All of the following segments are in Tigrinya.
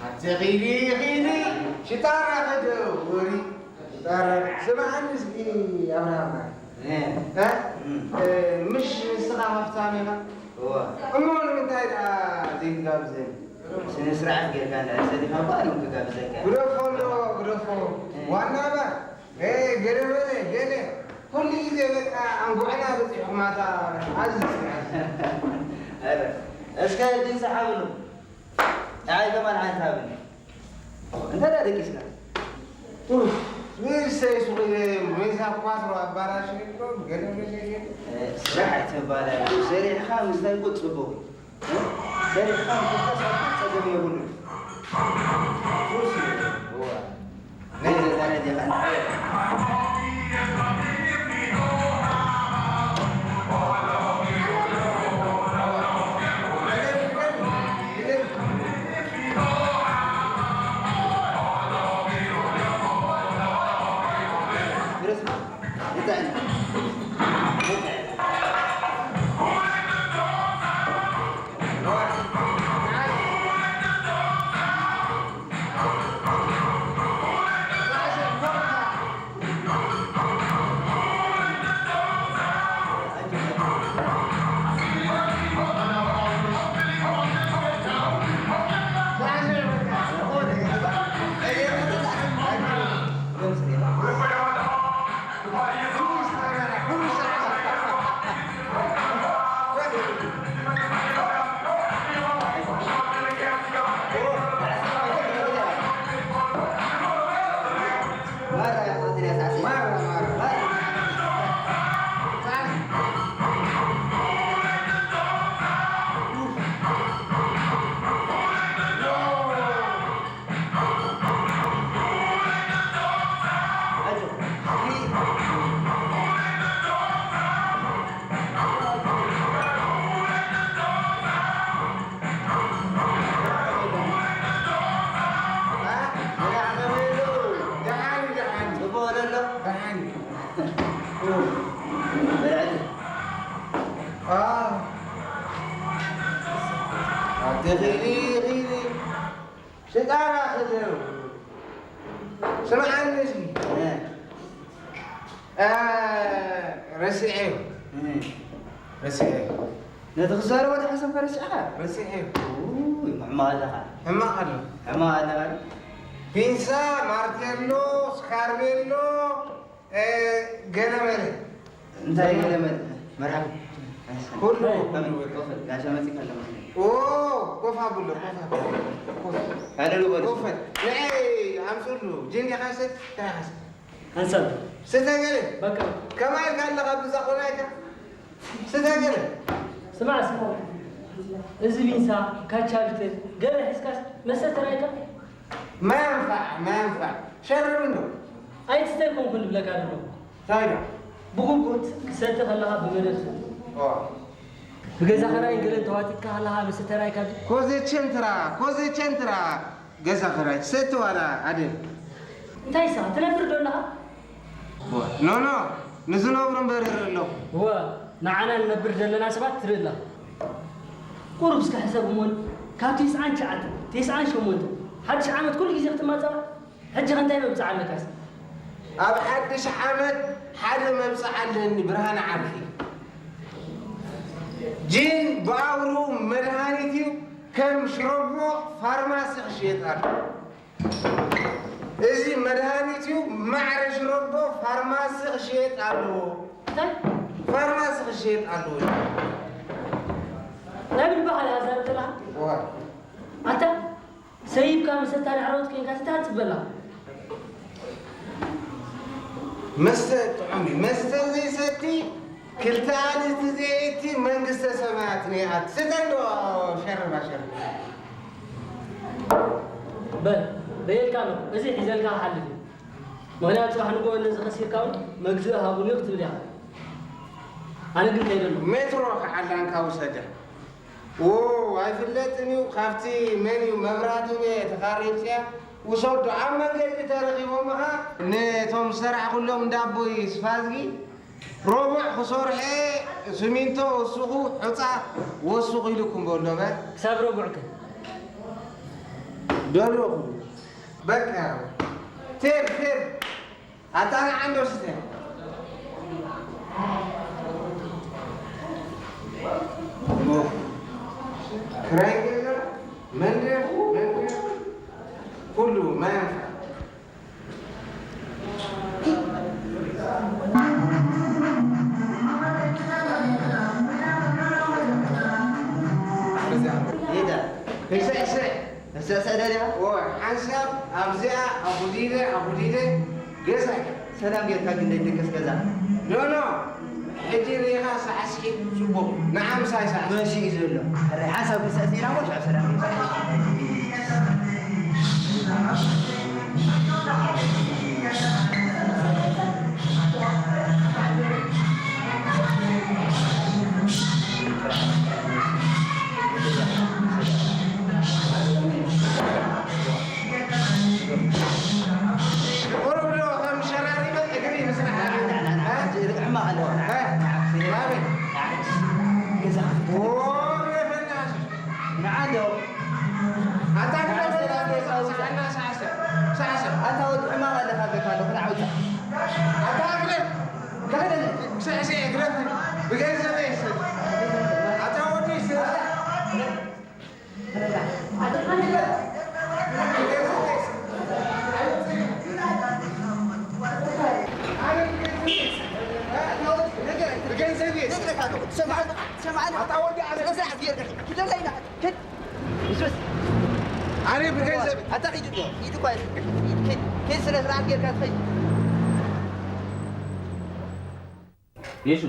ኣቲ ኺዲ ኺዲ ሽጣራ ክድውሪ ሽጣራ ስምዓኒ እስኪ ኣብርሃም እ? እ? እ፣ ምሽ ንስኻ ሃብታም ኢኻ እሞ ንምንታይ ደኣ ዘይትጋብዘኒ? ስነ ስርዓት ጌርካ እንድሕር ሰዲኻ እኮ ኣነ እውን ክጋብዘካ እየ። ግደፎ እንዶ ግደፎ ዋና እባ እ፣ ገለ በለ ገለ ኩሉ ግዜ በቃ ኣንጉዕና በፂሑ ማታ ኣዚ ኣረ እስከ ዲን ሰሓብሉ ንዓይ ከማን ሓንቲ ሃብኒ እንታይ ደኣ ደቂስካ ንሰይ ሱቕ ኢለ ሜዛ ኳትሮ ኣባላሽየሎም ገለ ገለ ገለ ስራሕ ኣይተባላሹ ሰሪሕኻ ምስታይ እኮ ፅቡቕ እዩ ሰሪሕኻ ምፍታስ ኣኮ ፀገም የብሉን ሱስ እዩ እዋ ነዚ ደረጃ ሽጣራ ክልው ስምዓኒ እስኪ ረሲዐ ረሲዐ ነቲ ክዛረቦ ዝሓሰብካ ረሲዕካ ረሲዐ ሕማቕ ኣለኻ ሕማቕ ኣሎ ሕማቕ ኣለኻ ፒንሳ ማርቴሎ ስካርቤሎ ገለመለ እንታይ ገለመለ መርሓባ ኩሉ ጋሻ መፂካ ኣለማ ኮፍ ኣብሎ ኮፍ ኣብሎ ሓደ ልበሉ ኮፍ ንዐይ ኣምፅሉ ጅን ዲኻ ሰት እንታይ ሓሰብ ሓንሳብ ስተ ገለ በቃ ከማይ ኢልካ ኣለኻ ብዛ ቆናይካ ስተ ገለ ስማዕ ስማ እዚ ቢንሳ ካቻልተ ገለ ሒዝካስ መስተ ተራይካ ማንፋዕ ማንፋዕ ሸርብ እንዶ ኣይትስተ ኮንኩ ንብለካ ኣለኹ እንታይ ዶ ብጉጉት ክሰቲ ከለኻ ብመደብ ሰቲ ብገዛ ኸራይ ገለን ተዋጢጥካ ከለኻ ምስ ተራይ ካብ ኮዘቸንትራ ኮዘቸንትራ ገዛ ኸራይ ትሰቲ ዋላ ኣደ እንታይ ኢኻ ትነብር ዶ ኣለኻ ኖ ኖ ንዝነብሩ እምበር ይርኢ ኣለኹ እወ ንዓና ንነብር ዘለና ሰባት ትርኢ ኣለኻ ቁሩብ እስከ ሕሰብ እሞን ካብ ቴስዓን ትሽዓተ ቴስዓን ሸሞንተ ሓድሽ ዓመት ኩሉ ግዜ ክትማፀባ ሕጂ ከ እንታይ መብፅዓ ኣለካስ ኣብ ሓድሽ ዓመት ሓደ መብፅዓ ኣለኒ ብርሃነ ዓርኪ ጂን ብኣውርኡ መድሃኒት እዩ ከም ሽሮቦ ፋርማሲ ክሽየጥ ኣሎ እዚ መድሃኒት እዩ ማዕረ ሽሮቦ ፋርማሲ ክሽየጥ ኣለዎ እንታይ ፋርማሲ ክሽየጥ ኣለዎ ናይ ብልባኻ ዳኣ ዛረብ ዘለኻ ኣታ ሰይብካ ምስ ኣታን ዓረብት ኮይንካ እንታይ ትፅበላ መስተ ጥዑም እዩ መስተ ዘይሰቲ ክልተ ኣንስቲ ዘይቲ መንግስተ ሰማያት ነይኣት ስተ እንዶ ሸርባ ሸርባ በል ርእየልካ ኣለኹ እዚ ሒዘልካ ክሓልፍ እዩ ምኽንያቱ ፅባሕ ንግሆ ነዚ ከሲርካ እውን መግዝኢ ሃቡኒ ክትብል ኢኻ ኣነ ግን ከይደ ኣለኹ ሜትሮ ክዓላንካ ውሰደ ዎ ኣይፍለጥን እዩ ካብቲ መን እዩ መብራቱ ተኻሪብፅያ ውሰዶ ኣብ መንገዲ ተረኺቦምኻ ነቶም ዝሰራሕኩሎም እንዳቦይ ስፋዝጊ ረቡዕ ክሰርሐ ስሚንቶ ወስኹ ሑፃ ወስኹ ኢሉኩም በሎ በ ክሳብ ረቡዕ ከ ዶሎ ኩሉ በቃ ፌር ፌር ኣታ ንዓንዶ ስተ ክራይ ገዛ መንደር መንደር ኩሉ ማያንፋ ይዳ ይስዕስዕ ተስዕስዕ ደሊኻ? ሓንሳብ ኣብዚኣ ኣኹዲለ ኣኹዲለ ገዛ ሰላም ጌርካ ግን ደይደቅስ ገዛ። ኖ ኖ ሕጂ ሪኢኻ ሳዕስዒት ጽቡቕ ንዓ ምሳይ ሳዕስዒ መሺ እዩ ዘሎ። ሕራይ ሓንሳብ ግን ስዕስዒና እሞ ሽዑ ሰላም ጌርካ። የሹ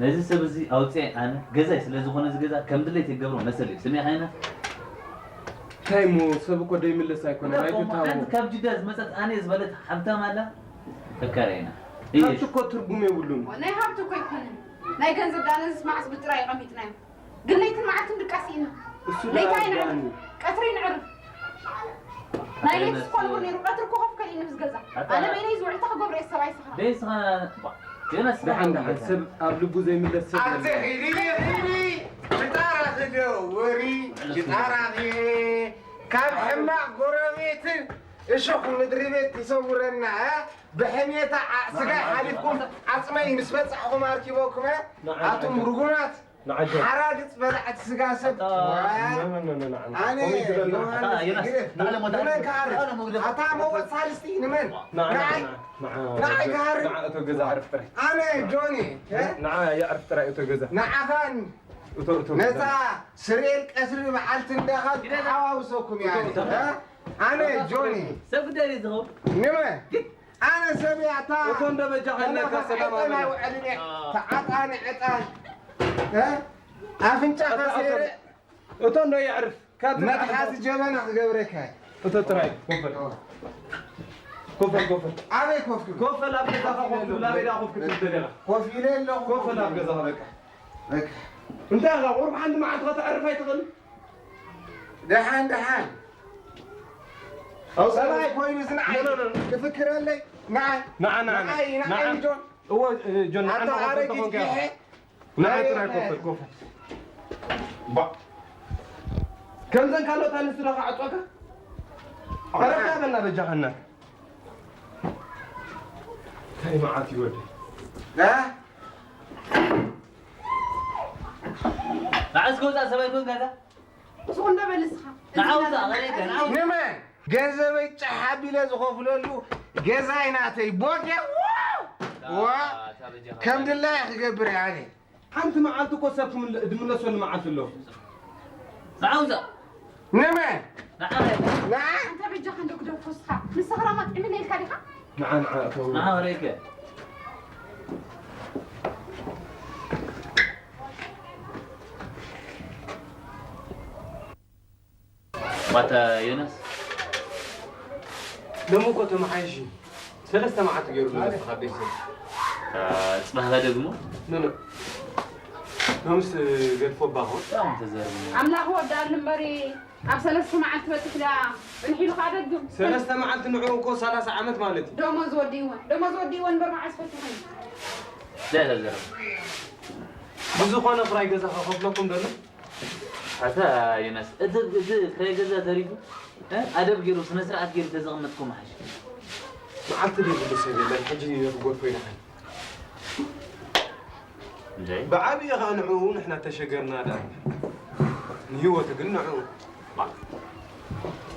ነዚ ሰብ እዚ ኣውፅኤ ኣነ ገዛይ ስለ ዝኾነ እዚ ገዛ ከም ድሌት ይገብሮ መሰል እዩ ስሚዕ ካይና እንታይ እሞ ሰብ እኮ ደይምለስ ኣይኮነ ኣይትታወ ሓንቲ ካብ ጅዳ ዝመፀት ኣነ ዝበለት ሓብታም ኣላ ተካራይና እየሽ እኮ ትርጉም የብሉን ናይ ሃብቲ እኮ ኣይኮነን ናይ ገንዘብ ዳነ ዝስማዕስ ብጥራይ ቀሚጥናዮ ግን ለይትን መዓልትን ድቃስ ኢና ለይታ ይንዕርፍ ቀትሪ ይንዕርፍ ናይ ለይቲ ስኳል እውን ነይሩ ቀትሪ ኮኸብ ከሊኒ ምስ ገዛ ኣነ በይነይ ዝውዕል ተክገብረ የሰባይ ስኽራ ደይ ስኻ ዮናስ ደሓን ደሓን ሰብ ኣብ ልቡ ዘይምለስ ሰብ ኣቲ ኺዲ ኺዲ ሽጣራ ኽዲ ወሪ ሽጣራ ካብ ሕማቕ ጎረቤትን እሾኽ ምድሪ ቤት ይሰውረና ብሕሜታ ስጋይ ሓሊፍኩም ዓፅመይ ምስ በፃሕኹም ኣርኪበኩም ኣቱም ርጉማት ሓራግፅ በላዕቲ ስጋ ሰብ ኣነ ዮሃንስ ግደፍ ንመን ክሃርም ኣታ መወፅ ሳልስቲ ንመን ንዓይ ንዓይ ክሃርም ኣነ ጆኒ ንዓኻን ነታ ስርኤል ቀትሪ በዓልቲ እንዳኻ ተሓዋውሰኩም እያ ኣነ ጆኒ ሰብ ግዳይ ዝኸውን ንመን ኣነ ሰብ እያ እታ እቶ እንዶ በጃኻ ኢለካ ሰላም ኣበላ ተዓጣኒ ዕጣን ኣፍንጫኻ ሰይረ እቶ እንዶ የዕርፍ ካብ መትሓዚ ጀበና ክገብረካ እቶ ጥራይ ኮፈል ኮፈል ኮፈል ኣበይ ኮፍ ክብል ኮፈል ኣብ ገዛኻ ኮፍ ትብል ኣበይ ደኣ ኮፍ ክትብል ደሊኻ ኮፍ ኢለ ኣለኹ ኮፈል ኣብ ገዛኻ በቃ በቃ እንታይ ኢኻ ቁሩብ ሓንቲ መዓልቲ ከተዕርፍ ኣይትኽእል ደሓን ደሓን ሰብኣይ ኮይኑ እዚ ንዓይ ክፍክረለይ ንዓይ ንዓይ ንዓይ ንዓይ ጆን እዎ ጆን ንዓይ ኣታ ኣረጊት ጊሐ ንዓይ ጥራይ ኮፈል ኮፈል ባ ከምዘን ካልኦት ኣንስቲ ዶ ክዓፅዋካ ዕረፍታ በና በጃኻ እናት እንታይ መዓት እዩ ወደይ መዓስ ክወፃእ ሰብኣይ ኮን ጋዛ ንስኹም ዶ በል ንስኻ ንዓውፃ ቀለይከ ንዓው ንመን ገንዘበይ ጫሕ ኣቢለ ዝኸፍለሉ ገዛይ ናተይ ቦቴ ዋ ከም ድላየ ክገብር እየ ኣነ ሓንቲ መዓልቲ እኮ ሰብ ክምለ- ድምለሰሉ መዓልቲ ኣሎ። ንዓውዛ ንመ ንዓ ንዓ እንተ በጃኻ እንዶ ግደፎ እስኻ ንስኻ ራማ ጥዕምና ኢልካ ዲኻ ንዓ ንዓ እተው። ንዓ ወረይከ ማታ ዮናስ ሎሚ እኮ ተመሓይሽ እዩ። ሰለስተ መዓልቲ ገይሩ ዘሎ ስኻ ቤተሰብ። ጽባህካ ደግሞ ኖ ኖ ኖምስ ገድፎ ባኾ። በጣም ተዘርቡ። ኣምላኽ ወዳሉ እምበሪ ኣብ ሰለስተ መዓልቲ በጽሕ ደኣ ጽንሕ ኢሉ ከኣ ደግም። ሰለስተ መዓልቲ ንዑ እኮ ሰላሳ ዓመት ማለት እዩ። ደሞዝ ወዲእወን ደሞዝ ወዲእወን እምበር መዓስ ፈቲሐን። እንታይ ተዘርቡ? ብዝኾነ ክራይ ገዛ ከኸፍለኩም ደሎ ኣታ ዮናስ፣ እቲ፣ እቲ ክራይ ገዛ ተሪፉ፣ እ? ኣደብ ገይሩ፣ ስነ ስርዓት ገይሩ ተዘቐመጥኩም ሓሽ። መዓልቲ ዘይብሉ ሰብ የለን፣ ሕጂ ክትጎድፎ ኢልካ። እንዴ? ብዓብዪ ኸኣ ንዕኡ ንሕና ተሸገርና ደኣ። ንህይወቱ ግን ንዕኡ።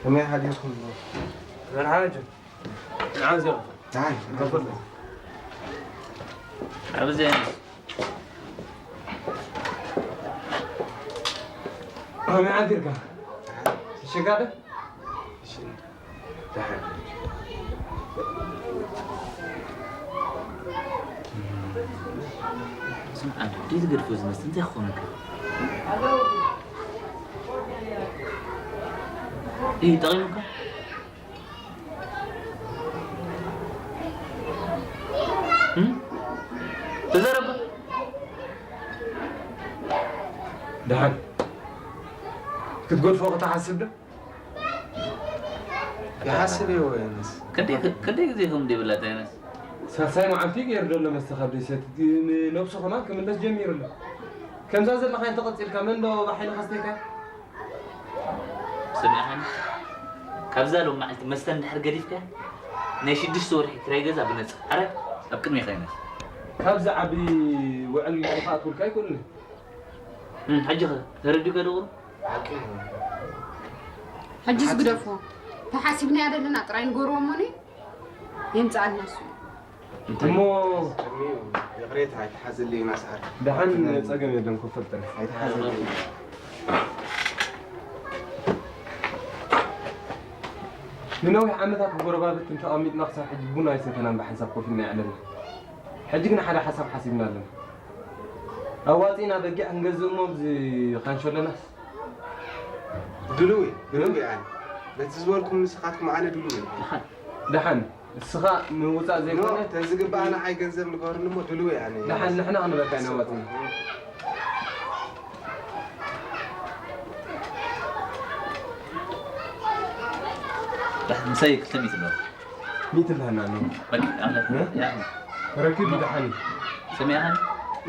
ከመይ ሓዲርኩም? መርሓባ። ንዓ እዚኦም። ደሓን። ከፈል። ኣብዚ ከመይ ሓዲርካ? ተሸጋደ? ደሓን። ስምዓ፣ እንዴት ገድፎ ዝመስል እንታይ ክኾነካ? ይህ ጠቒሙካ? እም? ተዛረብ። ደሓን ክትገድፎ ክትሓስብ ዶ? ይሓስብ እየ ወይንስ? ክንደይ፣ ክንደይ ግዜ ከም ዘይብላ እንታይ ነስ? ሳልሳይ መዓልቲ ገይሩ ዘሎ መስተ ካብ ደይሰቲ፣ ንነብሱ ከማን ክምለስ ጀሚሩ ኣሎ። ከምዛ ዘለኻ እንተቐጺልካ መን ዶ ባሕይሉ ከስተይካ? ስምዕኸኒ፣ ካብዛ ሎም መዓልቲ መስተ እንድሕር ገዲፍካ፣ ናይ ሽዱሽተ ወርሒ ክራይ ገዛ ብነጻ። ኣረ፣ ኣብ ቅድሚ ከይነስ። ካብዚ ዓቢ ውዕል ክኣትውልካ ኣይክእሉን። እም፣ ሕጂ ኸ ተረዲኡ ከ ደቑሩ? ሓቂ እዩ። ሕጂ ዝግደፎ። ተሓሲብና ያደለና ጥራይ ንገርዎ እሞኒ የምጽኣልና እሱ። እንታይ? እሞ ቅድሚኡ ይቕሬታ ኣይትሓዘለይ ዮናስ ዓርከይ። ደሓን ጸገም የለን፣ ክፈል ጥራይ። ኣይትሓዘለይ። ንነዊሕ ዓመታት ጎረባብቲ እንተቐሚጥና ክሳብ ሕጂ ቡን ኣይሰተናን ብሓንሳብ ኮፍ ኢልና የዕለልና። ሕጂ ግን ሓደ ሓሳብ ሓሲብና ኣለና። ኣዋጺእና በጊዕ ክንገዝእ እሞ ብዚ ካንሸሎናስ? ድሉው እየ፣ ድሉው እየ ኣነ። በቲ ዝበልኩም ንስኻትኩም ኣነ ድሉው እየ። ደሓን፣ እስኻ ምውጻእ ዘይኮነ ኖ፣ ተዝግባእ ንዓይ ገንዘብ ንገሩኒ እሞ ድሉው እየ ኣነ። ደሓን ንሕና ክንበካ ኢና ኣዋጺእና። ምሳይ ክልተ ሚእቲ ኣለዎ። ሚእቲ ኣለና ኣለዎ። በቃ፣ ኣነ፣ እ? ያ። ረኪብ ደሓን። ሰሚዕኻኒ?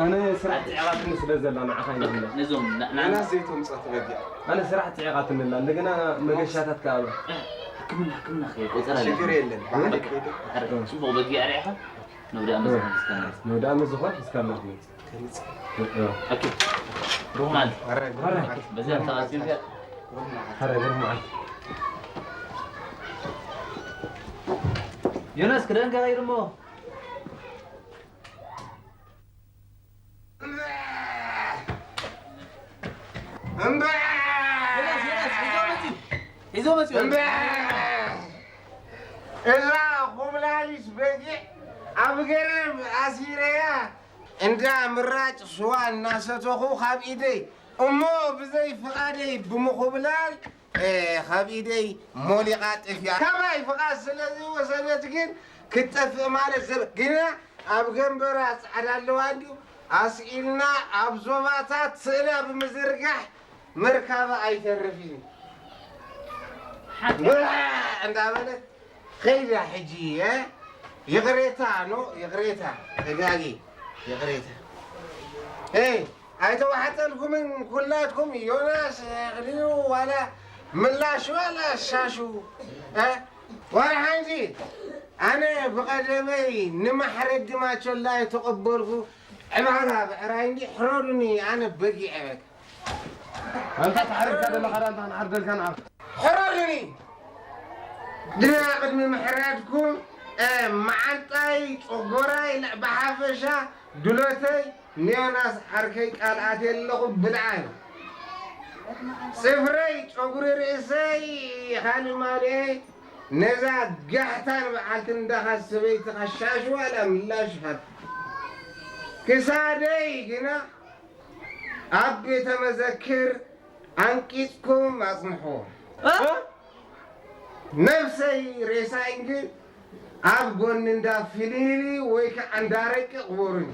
ኣነ ስራሕ ትዕቓትኒ ስለ ዘላ ንዓኻ ይብለ። ነዞም፣ ና-፣ ና-፣ ናና ዘይቶም ጸት በጊዕ። ኣነ ስራሕ ትዕቓትኒ ኣላ። እንደገና መገሻታት ከኣ ኣሎ። ሕክምና፣ ሕክምና ከየ ቆጸራ ኣለኒ። ሽግር የለን። በቃ፣ በቃ፣ ሕረ፣ ጽቡቕ በጊዕ ርኢኻ? ንወዲኣ መዝገብ እስካና። ንወዲኣ መዝገብ እስካና። ኦኬ። ሩማል። ሐረ፣ ሩማል። በዚያ ተዋሲልካ። ሐረ፣ ሩማል። ዮናስ፣ ክዳንካ ቀይር እሞ። እምበ! ዮናስ፣ ዮናስ፣ ሒዞ መጺኡ። ሒዞ መጺኡ። እምበ! እዛ ኮብላሊት በጊዕ ኣብ ገረብ ኣሲረያ፣ እንዳ ምራጭ ስዋ እናሰተኹ ካብ ኢደይ፣ እሞ ብዘይ ፍቓደይ ብምኹብላል፣ እ፣ ካብ ኢደይ ሞሊቓ ጠፊኣ። ካባይ ፍቓድ ስለ ዘይወሰደት ግን ክትጠፍእ ማለት ዘበ-፣ ግና ኣብ ገንበራ ጻዕዳ ኣለዋ እንድዩ ኣስኢልና ኣብ ዞባታት ስእላ ብምዝርጋሕ ምርካባ ኣይተርፍን እዩ። ሓቂ። እንዳበለት ከይዳ ሕጂ፣ እ? ይቕሬታ፣ ኖ፣ ይቕሬታ፣ ተጋጊ፣ ይቕሬታ። ኤይ፣ ኣይተዋሕጠልኩምን ኩላትኩም፣ ዮናስ፣ ኣኽሊሉ፣ ዋላ ምላሽ፣ ዋላ ሻሹ፣ እ? ዋላ ሓንቲ፣ ኣነ ብቐደመይ ንማሕረዲ ማቾላ የተቐበልኩ ዕባራ ብዕራይ እንዲ ሕረዱኒ፣ ኣነ በጊዐ በቃ። ኣንታ ተሓሪድካ ዘለኻ ዳ፣ ኣንታ ክንሓርደልካ ንዓ። ሕረዱኒ። ግና ቅድሚ ምሕራድኩም፣ እ፣ መዓንጣይ፣ ጨጎራይ፣ ለ-፣ ብሓፈሻ ድሎተይ ንዮናስ ዓርከይ ቃል ኣትየ ኣለኹ ብልዓ። ጽፍረይ፣ ጨጉሪ ርእሰይ፣ ካልእ ማልኤ፣ ነዛ ጋሕታን በዓልቲ እንዳኻ ሰበይትኻ ሻሽ ዋላ ምላሽ ሃብ። ክሳደይ ግና ኣብ ቤተ መዘክር ኣንቂጽኩም ኣጽንሕዎ። እ? ነፍሰይ ሬሳይን ግን ኣብ ጎኒ እንዳ ፊሊሊ ወይ ከዓ እንዳ ረቂ ቅበሩኒ።